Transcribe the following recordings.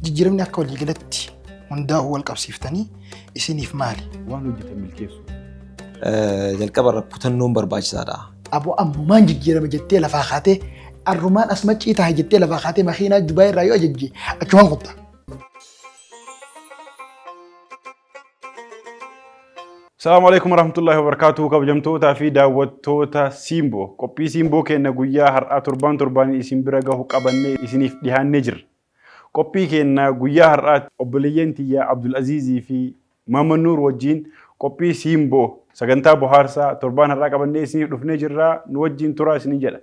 Jijjiiramni akka waliigalatti hundaa'uu wal qabsiiftanii isiniif maali? Waan hojjetan milkeessu. Jalqaba irra kutannoon barbaachisaadha. Aboo ammumaan jijjiirama jettee lafaa kaatee arrumaan as maccii taha jettee lafaa kaatee makiinaa Dubaay irraa yoo ajajje achumaan kutta. Salaamu alaikum warahmatullahi wabarakatuh kabajamtootaa fi daawwattoota Siimboo qophii Siimboo keenya guyyaa har'aa torbaan torbaaniin isin bira gahu qabannee isiniif dhiyaannee jirra. Qophii keenya guyyaa har'aatti obboleeyyan tiyya Abdul Aziizii fi Mahammad Nuur wajjin qophii Siimboo sagantaa bohaarsaa torbaan har'aa qabannee isiniif dhufnee jirra nu wajjin turaa isinin jedha.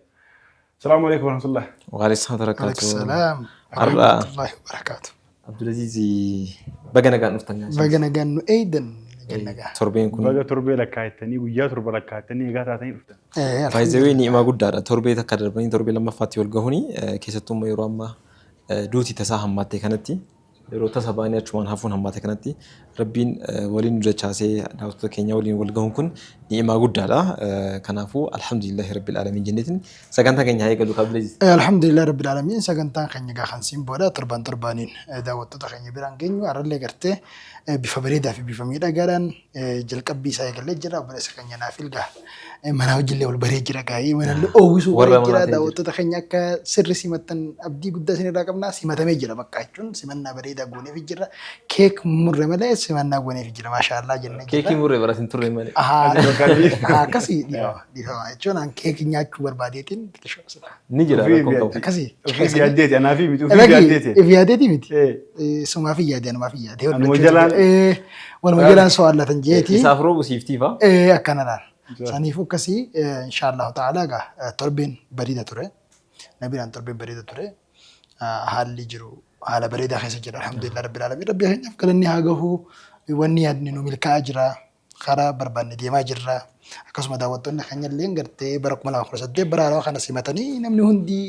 Salaamu alaikum warahmatullahi. Waalaikum Alaikum barakaatu. salaam. Har'a Warahmatullahi wabarakaatu. Abdulaziz baga nagaan dhuftan. Baga nagaan nu eeydan jenna gaa. Torbeen kun Baga torbee lakkaa'attanii guyyaa torba lakkaa'attanii egaa taatanii dhuftan. Baay'ee ni'imaa guddaadha. Torbee takka darbanii torbee lammaffaatti wal gahuuni keessattuu immoo yeroo ammaa duuti tasaa hammaatte kanatti yeroo tasa baanii achumaan hafuun hammaate kanatti rabbiin waliin nu dachaasee daawwattoota keenya waliin wal gahuun kun ni'imaa guddaadha. Kanaafuu alhamdulillahi rabbil aalamiin jenneetiin sagantaa keenya haa eegallu Abdulaziz. Alhamdulillah rabbil aalamiin sagantaan keenya gaa kan siin booda torban torbaaniin daawwattoota keenya biraan geenyu har'allee gartee bifa bareedaa fi bifa miidhagaadhaan jalqabbii isaa eegallee jira obboleessa keenya naaf ilgaa mana hojiillee wal baree jira gaa'ii manallee oowwisuu Warra baree jira manaa ta'ee jira. daawwattoota keenya akka sirri simattan abdii guddaa isinirraa qabna simatamee jira bakka jechuun simannaa bareedaa gooneef jira keek murre malee simannaa gooneef jira maashaallaa jennee Keekii jira. murree baratin turre malee. Ahaa, Asii bakka akkasii dhiifama dhiifama jechuun an keekii nyaachuu barbaadeetiin xiqqishoo Ni jira Ofii rakkoon qabu. akkasii. Ofii yaaddeeti anaa fi miti ofii Dhaqi yaaddeeti. if yaadeeti miti. Eh, Sumaaf hin yaade anumaaf hin yaade. Anuma jalaan- Waluma jalaan so'aallatan jeeti. Isaaf roobu siiftiifa. Akkana laal. Saniifuu akkasii inshaallahu ta'ala egaa torbeen bareeda ture. Nabiraan torbeen bareeda ture. Haalli jiru haala bareedaa keessa jira. Alhamdulillah rabbil alamin. Rabbi keenyaaf galanni haa gahu. Wanni yaadne nu milkaa'aa jira. Karaa barbaanne deemaa jirra. Akkasuma daawwattoonni keenya illee gartee bara 2018 bara haarawaa kana simatanii namni hundi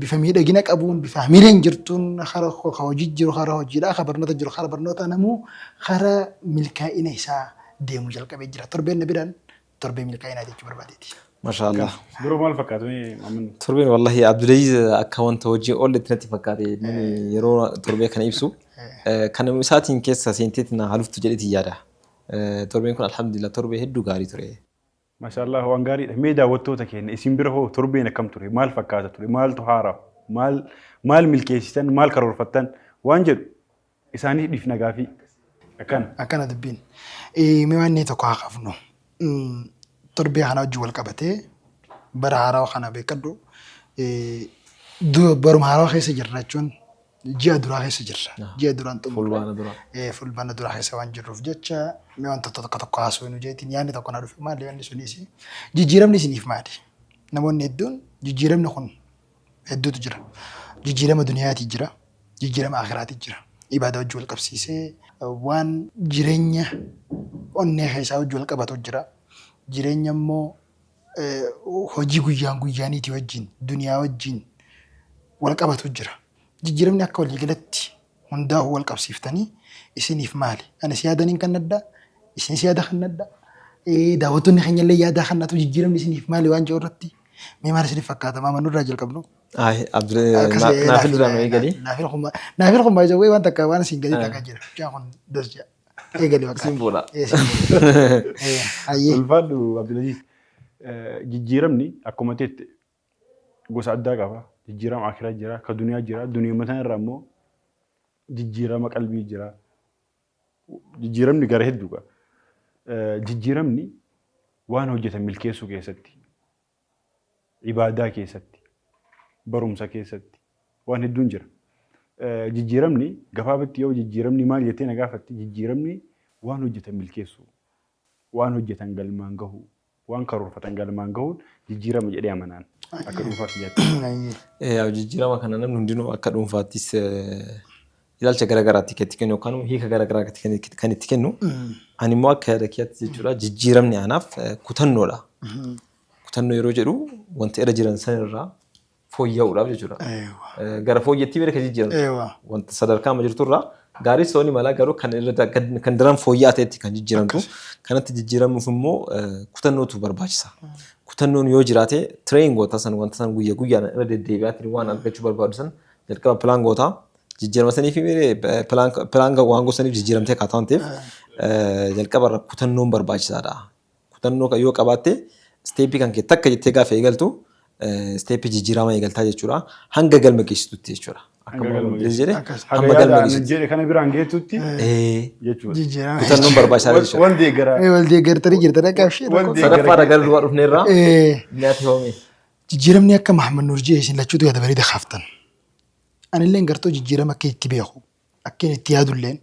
bifa miidhagina qabuun bifa hamileen jirtuun kara hojii jiru kara hojiidhaa kara barnoota jiru kara barnoota namuu kara milkaa'ina isaa deemuu jalqabee jira. Torbeen na biraan torbee milkaa'inaa jechuu barbaadeeti. Mashaallah. Biroo maal fakkaatu mee Mahammad? Torbeen wallahi Abdulaziz akka wanta hojii oolletti natti fakkaate namni yeroo torbee kana ibsu. Kan isaatiin keessa seenteetti na haluftu jedheeti yaada. Torbeen kun alhamdulillah torbee hedduu gaarii ture. Maashaallah waan gaariidha. Mee daawwattoota keenya isin bira hoo torbeen akkam ture? Maal fakkaata ture? Maaltu haaraa? Maal maal milkeessitan? Maal karoorfattan? Waan jedhu isaaniif dhiifna gaafii. Akkana. Akkana dubbiin. Mee waan inni tokko haa kaafnu. Torbee kana wajjin wal qabatee bara haarawaa kana beekadhu. Baruma haarawaa keessa jirra jechuun ji'a duraa keessa jirra. Ji'a duraan xumurre. Fulbaana dura. Fulbaana duraa keessa waan jirruuf jecha mee wanta tokko tokko haasofnu jeetiin yaadni tokko na dhufe maali wanni sunis jijjiiramni isiniif maali? Namoonni hedduun jijjiiramni kun hedduutu jira. Jijjiirama duniyaati jira. Jijjiirama akiraati jira. Ibaadaa wajjin wal qabsiisee waan jireenya onnee keessaa wajjin wal qabatu jira. Jireenya immoo hojii guyyaan guyyaaniiti wajjin duniyaa wajjin wal qabatu jira. Jijjiiramni akka waliigalatti hundaa'u wal qabsiiftanii isiniif maali? Anis yaadaniin kan addaa, isinis yaada kan addaa, daawwattoonni keenya illee yaada kan natu jijjiiramni isiniif maali waan jiru irratti mee maal isiniif fakkaata? Maama nurraa jalqabnu. Naafil duraan eegali. Naafil kun baay'ee waan takka waan isin gadi takka jira. Mucaan kun das jedha. Eegali bakka. Simboodha. Ayyee. Ulfaadhu Abdulaziz. Jijjiiramni akkuma teette gosa addaa qaba. Jijjiirama akiraa jira, ka duniyaa jira. Duniyaa mataa irraa immoo jijjiirama qalbii jira. Jijjiiramni gara hedduu qaba. Jijjiiramni waan hojjetan milkeessuu keessatti, ibaadaa keessatti, barumsa keessatti waan hedduun jira. Jijjiiramni gabaabatti yoo jijjiiramni maal jettee na gaafatte jijjiiramni waan hojjetan milkeessuu, waan hojjetan galmaan gahuu, waan karoorfatan galmaan gahuun jijjiirama jedhee amanaan akka dhuunfaa kiyyaatti. Jijjiirama kana namni hundinuu akka dhuunfaattis ilaalcha gara garaatti kan itti kennu yookaan hiika gara garaa kan itti kennu. Ani immoo akka yaada kiyyaatti jechuudha jijjiiramni anaaf kutannoodha. Kutannoo yeroo jedhu wanta irra jiran sanirraa fooyya'uudhaaf jechuudha. Gara fooyyettii bira kan jijjiiramtu. Wanta sadarkaa amma jirturraa gaariis ta'uu ni mala garuu kan irra kan daran fooyya'aa ta'etti kan jijjiiramtu. Kanatti jijjiiramuuf immoo kutannootu barbaachisa. Kutannoon yoo jiraate train goota san wanta san guyya guyyaan irra deddeebi'aatiin waan argachuu barbaadu san jalqaba plan goota. Jijjiirama saniif plan waan gosaniif jijjiiramtee akkaataa waan ta'eef jalqaba irra kutannoon barbaachisaadha. Kutannoo yoo qabaatte step kan kee takka jettee gaafa eegaltu step jijjiirama eegaltaa jechuudha. Hanga galma geessitutti jechuudha. Akka Hanga galma Muhammad jedhe Akkas. Haga hamma galma yaada geessitutti. jedhe kana biraan geettutti jechuudha. Jijjiirama. Kutannoon barbaachisaadha jechuudha. Wal deeggara. Wal deeggartanii jirtan akka abshee Wal tokko. deeggara. Sadaffaa irra gara duwwaa dhufneerra. Nyaati hoomee. Jijjiiramni akka Mahammad Nuur jee isin lachuutu yaada bareeda kaaftan. Anilleen gartoo jijjiirama akka itti beeku akka inni itti yaadulleen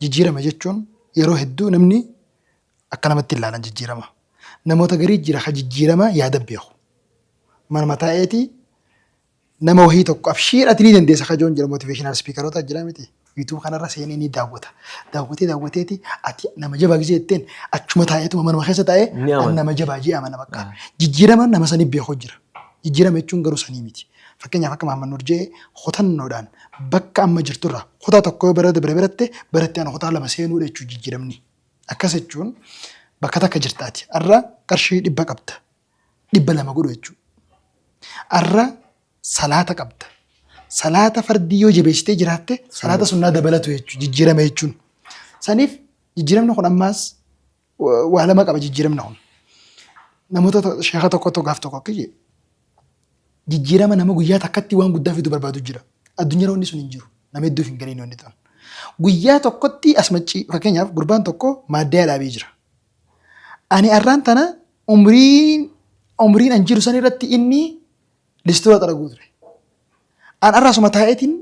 jijjiirama jechuun yeroo hedduu namni akka namatti ilaalan jijjiirama. Namoota garii jira ka jijjiirama yaada beeku. Manuma taa'eeti nama wahii tokko abshiir ati ni dandeessa ka joon jira motivational speakeroota jira miti. YouTube kanarra seenee ni daawwata. Daawwatee daawwateeti ati nama jabaa gisee jetteen achuma taa'eetuma manuma keessa taa'ee Ni amana. an nama jabaa jee amana bakka. Jijjiirama nama sanii beeku jira. Jijjiirama jechuun garuu sanii miti. Fakkeenyaaf akka Mahammad Nuur jee kutannoodhaan bakka amma jirturra kutaa tokko yoo bara dabre biratte baratti ana kutaa lama seenuudha jechuun jijjiiramni. Akkas jechuun bakka takka jirtaati. Har'a qarshii 100 qabda. 200 godhu jechuudha. Har'a salaata qabda. Salaata fardii yoo jabeessitee jiraatte salaata sunnaa dabalatu jechuudha. Jijjiirama jechuun. Saniif jijjiiramni kun ammaas waa lama qaba jijjiiramni kun. Namoota sheeka tokko gaaf tokko akka jedhe jijjiirama nama guyyaa takkatti waan guddaa fidu barbaadu jira. Addunyaa wanni sun hin jiru. Nama hedduuf hin galiin wanni ta'an. Guyyaa tokkotti as maccii fakkeenyaaf gurbaan tokko maaddaa dhaabee jira. Ani arraan tana umriin an jiru san irratti inni listura xaraguu ture. An arra asuma taa'eetiin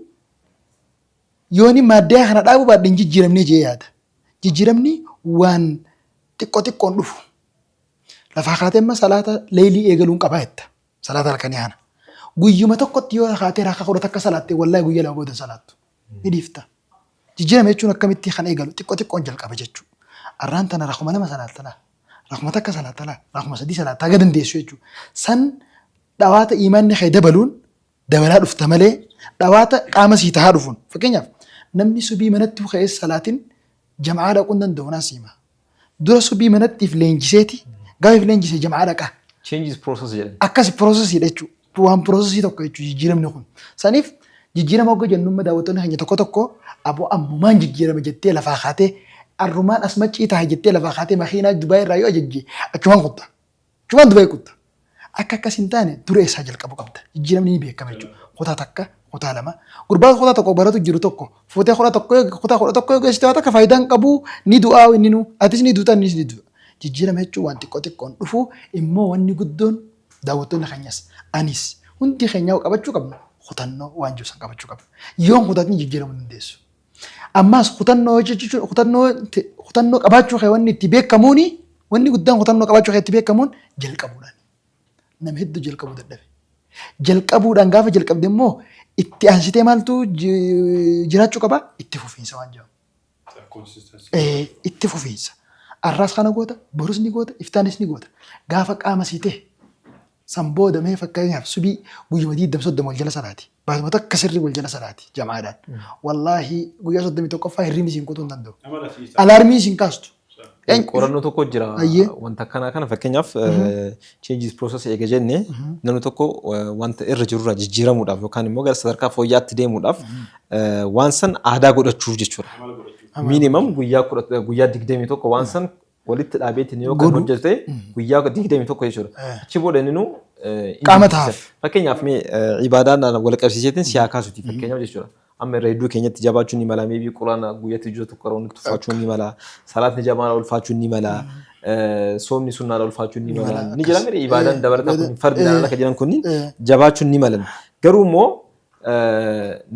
yooni maaddaa kana dhaabuu baadhe hin jijjiiramnee jee yaada. Jijjiiramni waan xiqqoo xiqqoon dhufu. Lafaa kaatee amma salaata leeylii eegaluun qabaa jetta. Salaata halkanii kana. Guyyuma tokkotti yoo kaatee rakaa 11 salaatte wallaahi guyyaa 2 booda hin salaattu. Ni dhiifta. Jijjiirama jechuun akkamitti kan eegalu xiqqoo xiqqoon jalqaba jechuudha. Arraan tana rakuma 2 salaatta laa. Rakuma 1 salaatta laa. Rakuma 3 salaatta haga dandeessu jechuudha. San dhawaata iimaanni kee dabaluun dabalaa dhufta malee dhawaata qaama sii tahaa dhufuun. Fakkeenyaaf namni subii manatti ka'ee salaatin jama'aa dhaquu hin danda'u naan siima. Dura subii manatti if leenjiseeti gaafa if leenjise jama'aa dhaqa. Change is process jedhan. Akkas processiidha jechuudha. Waan processii tokko jechuudha jijjiiramni kun. Saniif jijjiirama hogga jennu amma daawwattoonni keenya tokko tokko aboo ammumaan jijjiirama jettee lafaa kaatee arrumaan as maccii taha jettee lafaa kaatee makiinaa Dubaay irraa yoo ajajje achumaan kutta. Achumaan Dubaay kutta. Akka akkas hin taane dura eessaa jalqabu qabda. Jijjiiramni ni beekama jechuudha. Kutaa takka, kutaa lama. Gurbaa kutaa tokko baratu jiru tokko fuutee 11 kutaa 11 yoo geessite waa takka faayidaa hin qabu ni du'aa inni nu atis ni duuta innis ni du'a. Jijjiirama jechuun waan xiqqoo xiqqoon dhufu immoo wanni guddoon daawwattoonni keenyas anis hundi keenyaa qabachuu qabnu kutannoo waan jiru san qabachuu qabna. Yoon kutatin jijjiiramuu hin dandeessu. Ammaas kutannoo jechuun kutannoo qabaachuu kee wanni itti beekamuuni wanni guddaan kutannoo qabaachuu kee itti beekamuun jalqabuudhaan. Nama hedduu jalqabuu dadhabe. Jalqabuudhaan gaafa jalqabde immoo itti aansitee maaltu jiraachuu qaba? Itti fufiinsa waan jedhamu. Itti fufiinsa. Arraas kana goota, borus ni goota, iftaanis ni goota. Gaafa qaama sii ta'e san booda mee fakkeenyaaf subii guyyuma 20 30 wal jala salaati. Baatuma takka sirrii wal jala salaati jamaadhaan. Wallaahi guyyaa 31ffaa hirribni siin kutuu hin danda'u. Alaarmiin siin kaastu. Qorannoo tokko jira wanta akkanaa kana fakkeenyaaf changes process eega jenne namni tokko wanta irra jirurraa jijjiiramuudhaaf yookaan immoo gara sadarkaa fooyya'aatti deemuudhaaf waan san aadaa godhachuuf jechuudha. Minimum guyyaa 21 waan san walitti dhaabeetiin yoo kan hojjetu ta'e guyyaa 21 jechuudha. Achi booda inni nu Qaama tahaaf. Fakkeenyaaf mee ibaadaan wal qabsiiseetiin si haa kaasuti fakkeenyaaf jechuudha. Amma irra hedduu keenyatti jabaachuun ni mala. Maybe quraana guyyatti juza tokko qara'uun tuffachuun ni mala. Salaatni jabaan ulfaachuun ni mala. Soomni sunnaadha ulfaachuun ni mala. Ni jira miti ibaadaan dabalataa kun fardiidhaan ala kan jiran kunniin jabaachuun ni malan. Garuu immoo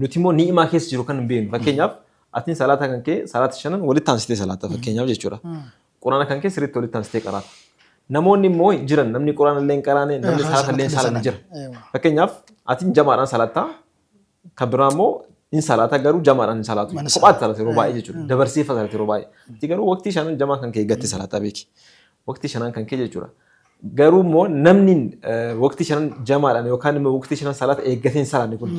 nuti immoo ni'imaa keessa jiru kan hin beeknu. Fakkeenyaaf atiin salaata kan kee salaata shanan walitti aansitee salaata fakkeenyaaf jechuudha. Quraana kan kee sirriitti walitti aansitee qaraata. Namoonni immoo jiran namni quraana illee hin qaraane namni salaata illee hin salaanne jira. Fakkeenyaaf atiin jamaadhaan salaattaa kan biraa immoo hin salaata garuu jamaadhaan hin salaatu. Kophaatti salaata yeroo baay'ee jechuudha. Dabarsee salaata yeroo baay'ee. Ati garuu waqtii shanan jamaa kan kee eeggatte salaataa beeki. Waqtii shanan kan kee jechuudha. Garuu immoo namni waqtii shanan jamaadhaan yookaan immoo waqtii shanan salaata eeggatee hin salaanne kun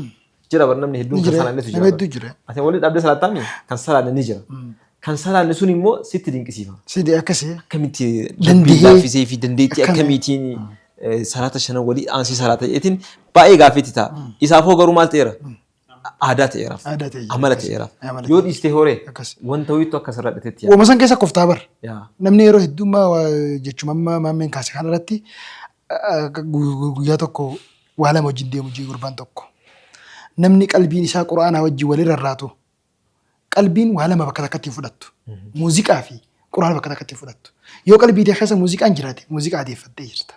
jira bar namni hedduun kan salaannetu jira. Nama hedduu jira. Ati waliin dhaabdee salaattaami kan salaanne ni jira. Kan salaanne sun immoo sitti dinqisiifa. Sidii akkasii. Akkamitti rabbiin laaffisee fi dandeettii akkamiitiin salaata shanan walii aansee salaata jedheetiin baay'ee gaaffiitti ta'a. Isaaf hoo garuu maal ta'eera? Aadaa ta'eeraaf. Aadaa ta'e jira. Amala ta'eeraaf. Amala Yoo ta'e. dhiiste horee Akkas. wanta wayiitu akka sirraa dhiteetti Uuma san keessa koftaa bar. yaa. Namni yeroo heddummaa jechuma amma maammeen kaase kanarratti guyyaa tokko waa lama wajjin deemu jee gurbaan tokko. Namni qalbiin isaa Qur'aanaa wajjin walirra raatu qalbiin waa lama bakka takkatti hin fudhattu. Muuziqaa fi Qur'aana bakka takkatti hin fudhattu. Yoo qalbii tee keessa muuziqaan jiraate muuziqaa adeeffattee jirta.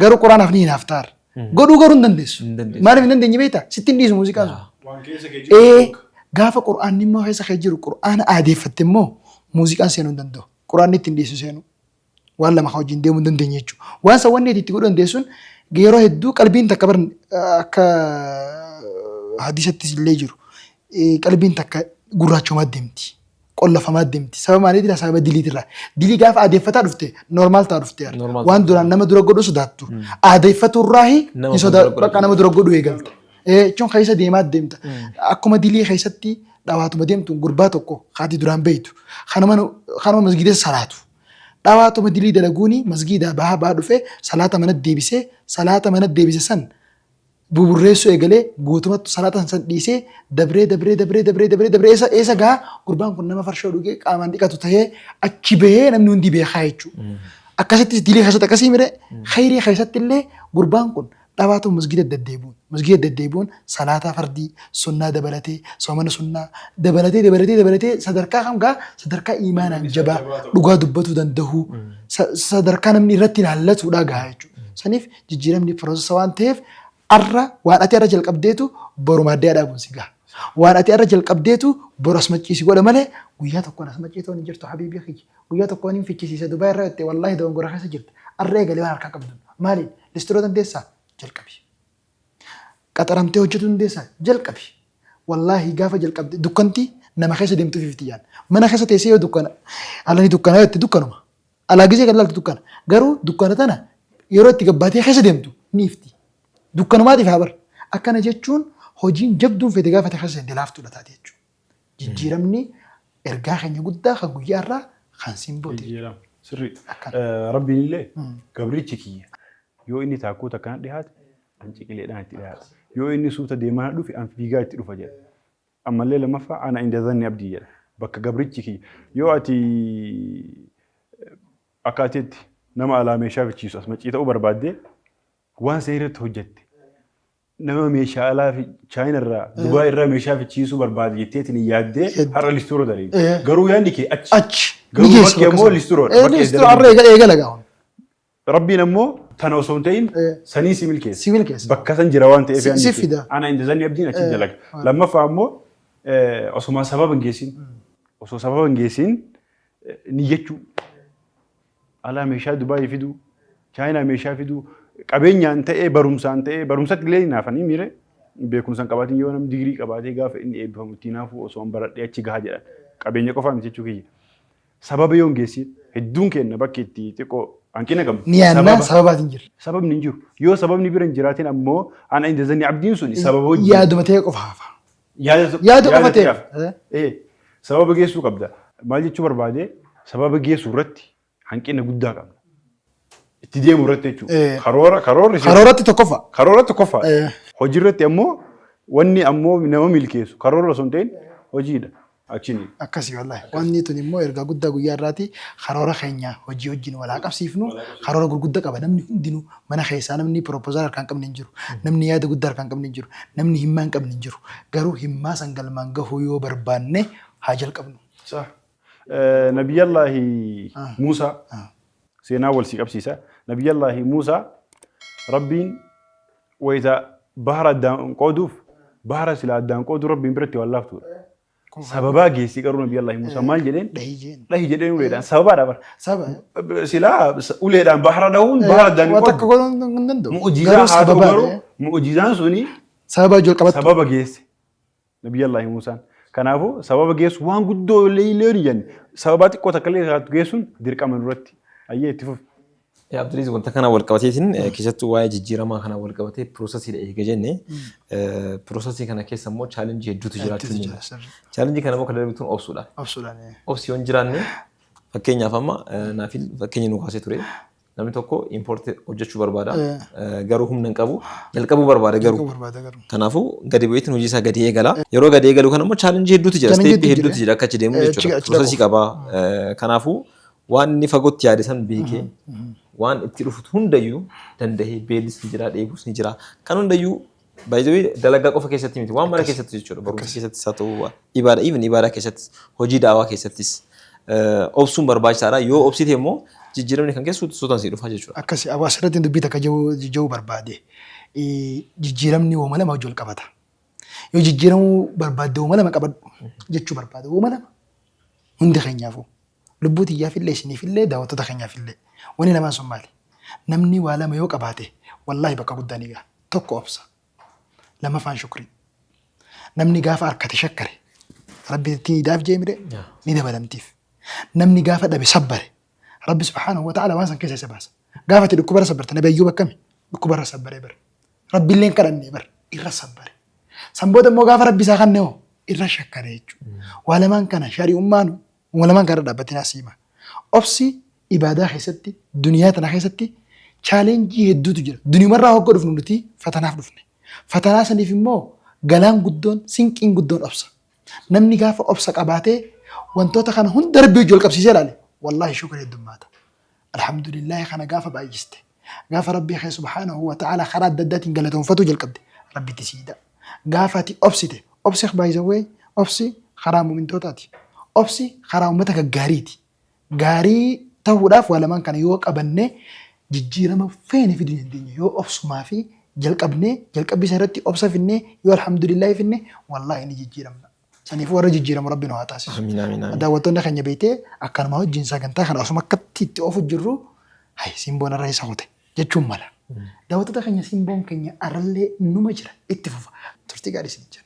Garuu Qur'aanaaf ni hinaaftaar. Godhuu garuu hin dandeessu. Hin dandeessu. Maaliif hin dandeenye beektaa? Sitti hin dhiisu muuziqaan sun. Waan keessa kee Ee, gaafa Qur'aanni immoo keessa kee jiru Qur'aana aadeeffatte immoo muuziqaan seenuu hin danda'u. Qur'aanni ittiin dhiisu seenuu. Waan lama kan wajjin deemuu hin dandeenye jechuudha. Waan san wanni itti godhuu dandeessuun yeroo hedduu qalbiin takka bar akka hadiisattis illee jiru qalbiin takka gurraachomaa deemti. Qollafamaa deemti. Sababa maaliitirraa? Sababa diliitirraa. Dilii gaafa aadeeffataa dhufte normal ta'aa dhufte. Normal. Waan duraan nama dura godhu sodaattu. Aadeeffaturraahi Nama hin sodaa fuuldura godhatu. Bakka nama dura godhu eegalta. Jechuun keessa deemaa deemta. Akkuma dilii keessatti dhawaatuma deemtu gurbaa tokko haati duraan beeytu. Kanuma masgiida salaatu. Dhawaatuma dilii dalaguuni masgiidaa bahaa bahaa dhufee salaata mana deebisee, salaata mana deebise san buburreessuu eegalee, guutumatti salaata san dhiisee dabree dabree dabree dabree dabree dabree eessa eessa gahaa, gurbaan kun nama farshoo dhugee qaamaan dhiqatu tahee achi bahee namni hundi beekaa jechuudha. Akkasittis dilii keessatti akkasii mire, khayrii keessatti illee gurbaan kun dhawaatuma masgiida deddeebi'uun salaataa fardii sunnaa dabalatee, soomana sunnaa dabalatee dabalatee dabalatee sadarkaa kam gaa, sadarkaa imaanaan jabaa dhugaa dubbatuu danda'u, sadarkaa namni irratti ilaallatuudha gahaa jechuudha. Saniif jijjiiramni process waan ta'eef arra waan ati arra jalqabdeetu boru maaddee dhaabuun si gaha. Waan ati arra jalqabdeetu boru as macciisi godha malee guyyaa tokkoon as maccii ta'uun hin jirtu, habiibii kiyya. Guyyaa tokkoon hin fichisiise Dubaay irra jettee wallaahi dogongora keessa jirta. Arra eegalee waan harkaa qabdu. Maaliin? Listiroo dandeessaa? Jalqabi. Qaxaramtee hojjetuu dandeessaa? Jalqabi. Wallaahi gaafa jalqabde dukkanti nama keessa deemtuuf ifti yaan. Mana keessa teessee yoo dukkana alani dukkanaa jette dukkanuma. Alaa gisee kan laaltu dukkana. Garuu dukkana tana yeroo itti gabbaatee keessa deemtu ni ifti. Dukkanumaatiif haa bar. Akkana jechuun hojiin jabduun fete gaafa keessa seente laaftuudha taate jechuudha. Jijjiiramni ergaa keenya guddaa kan guyyaa irraa kan simbooti. Jijjiirama. Sirrii. Akkana. Rabbiin illee gabrichi kiyya yoo inni taakkuu takkana dhiyaate an ciqileedhaan itti dhiyaata. Yoo inni suuta deemaa dhufe an fiigaa itti dhufa jedha. Ammallee lammaffaa أنا عند ظن عبدي jedha. Bakka gabrichi kiyya. Yoo ati akka ateetti nama alaa meeshaa fichiisu as maccii ta'uu barbaaddee waan san irratti hojjette, nama meeshaa alaa fi Chaayina irraa, Dubaay irraa meeshaa fichiisuu barbaade jetteetiin yaaddee har'a listuuroo daleeti. Garuu yaadni kee achi. Achi. Garuu Ni geessa bakki bakka ammoo sana. listuroodha. Bakki Listiroo har'a eegala gaa. Rabbiin ammoo tana osoo hin ta'in sanii si milkeessa. Si milkeessa. Bakka san jira waan ta'eef yaadni Si kee. fida. أنا عند ظن عبدي achi dalaga. Lammaffaa ammoo osuma sababa hin geessin, osoo sababa hin geessin niyyachuu. Alaa meeshaa Dubaayii fiduu, Chaayinaa meeshaa fiduu, qabeenyaan ta'ee barumsaan ta'ee, barumsatti illee hinaafanii miire beekumsaan qabaatiin, yoo namni digirii qabaatee gaafa inni eebbifamu itti hinaafuu osoo hin baradhee achi gahaa jedhan, qabeenya qofaa miti jechuu kiyya. Sababa yoo hin geessin hedduun keenya bakki itti xiqqoo hanqina qabnu. Ni yaadna sababaatiin jira. Sababni hin jiru. Yoo sababni bira hin jiraatin ammoo أنا عند ظن عبدي sun sababa hojii. Yaaduma ta'e qofa hafa. Yaada Yaada qofa ta'e. hafa. Sababa geessuu qabda. Maal jechuu barbaade, sababa geessuu irratti hanqina guddaa qabna. Itti deemu irratti jechuudha. Karoora karoorri Karooratti tokkoffaa. Karoora tokkoffaa. Hojii irratti ammoo wanni ammoo nama milkeessu karoora osoo hin ta'in hojiidha. Achiin. Akkasii wallaahi. Wanni tun immoo ergaa guddaa guyyaa irraati. Karoora keenya hojii wajjin walaa qabsiifnu, karoora gurguddaa qaba namni hundinuu. Mana keessaa namni proposal harkaa hin qabne hin jiru. Namni yaada guddaa harkaa hin qabne hin jiru. Namni himmaa hin qabne hin jiru. Garuu himmaa san galmaan gahuu yoo barbaanne haa jalqabnu. Nabiyyallaahi Muusaa seenaa wal si qabsiisa. Nabiyyallaahi Muusaa Rabbiin wayita bahara addaan qooduuf, bahara sila addaan qooduu Rabbiin biratti waan laaftuudha. Sababaa geessii garuu Nabiyyallaahi Muusaa maal jedheen? Dhahii jeen. Dhahi jedheen uleedhaan, sababaadha bara. Saba. Silaa uleedhaan bahara dhahuun bahara addaan hin Waa takka qoodu. godhuu hin danda'u. Mu'ujizaa Garuu haa ta'u sababaa garuu mu'ujizaan suni sababa jalqabattu. Sababa geesse Nabiyyallaahi Muusaan. Kanaafuu sababa geessu waan guddoo illee illee hin jenne, sababaa xiqqoo takka illee taatu geessuun dirqama duratti. Ayyee, itti fufi. Abdulaziz, wanta kana wal qabateetiin keessattuu waa'ee jijjiiramaa kana wal qabatee processiidha eega jenne, processii kana keessa immoo challengeii hedduutu jiraachuu ni mala. Challengeii kana immoo kan darbituun obsuudha. Obsuudhaan. Obsi yoo hin jiraanne, fakkeenyaaf amma naafil fakkeenya nu kaasee ture. Namni tokko import hojjechuu barbaada. Garuu humna hin qabu. Jalqabuu barbaada garuu. Jalqabuu barbaada garuu. Kanaafuu gadi bu'eetiin hojii isaa gadi eegala. Yeroo gadi eegalu kana immoo challenge hedduutu jira. Challenge Step hedduutu hedduutu jira akka achi deemu jechuudha. Achi Process qaba. Kanaafuu waan inni fagootti yaade san beekee, waan itti dhufu hundayyuu dandahee, beellis ni jira, dheebus ni jira. Kan hundayyuu by the way dalagaa qofa keessatti miti, waan mara keessatti jechuudha. Barumsa keessattis haa ta'u, ibaadaa, even ibaadaa keessattis, hojii daawaa keessattis obsuun barbaachisaadha. Yoo obsite immoo jijjiiramni kan keessu suutaan sii dhufa jechuudha. Akkasi asirratti dubbii takka jechuu barbaade. Jijjiiramni wooma lama hojii wal qabata. Yoo jijjiiramuu barbaadde wooma lama qabadhu jechuu barbaade, wooma lama. Hundi keenyaafuu. Lubbuu xiyyaafillee, isiniifillee, daawwattoota keenyaafillee. Wanni lamaan sun maali? Namni waa lama yoo qabaate wallaahi bakka guddaa ni gaha. Tokko obsa. Lamaffaan shukrii. Namni gaafa harkate shakkare Rabbi itti daaf jee mire ni dabalamtiif. Namni gaafa dhabe sabbare Rabbi subhaanahu wa ta'ala waan san keessa isa baasa. Gaafa ati dhukkubarra sabbarte, Nabi Ayyuub akkami? Dhukkubarra sabbaree bara. Rabbiillee hin kadhannee bara, irra sabbare. San booda immoo gaafa Rabbi isaa kanne hoo irra shakkare jechuudha. Waa lamaan kana shari'ummaan waa lamaan kana irra dhaabbatee naa siima. Obsi ibaadaa keessatti, duniyaa tana keessatti challenge hedduutu jira. Duniyumarraa hogga dhufnu nuti fatanaaf dhufne. Fatanaa saniif immoo galaan guddoon, sinqiin guddoon obsa. Namni gaafa obsa qabaatee wantoota kana hunda Rabbii wajji wal qabsiisee ilaale, wallaahi shukrii heddummaata. Alhamdulillaahi kana gaafa baay'iste, gaafa Rabbii kee subhaanahu wa ta'ala karaa adda addaatiin galatoonfatuu jalqabde, Rabbitti siida. Gaafa ati obsite, obsi by the way, obsi karaa mu'mintootaati. Obsi karaa uummata gaggaariiti. Gaarii ta'uudhaaf waa lamaan kana yoo qabanne jijjiirama feene fiduu dandeenya. Yoo obsumaa fi jalqabnee, jalqabbii isa irratti obsa finnee, yoo alhamdulillaahi finne, wallaahi ni jijjiiramna. Saniifuu warra jijjiiramu Rabbi nu haa taasisu. Amiin, amiin, amiin. Daawwattoonni keenya beektee akkanuma wajjin sagantaa kana osuma akkatti itti oofu jirru, hay simboon irra isa kute jechuun mala. Daawwattoota keenya, simboon keenya arrallee numa jira, itti fufa. Turtii gaarii isin jenna.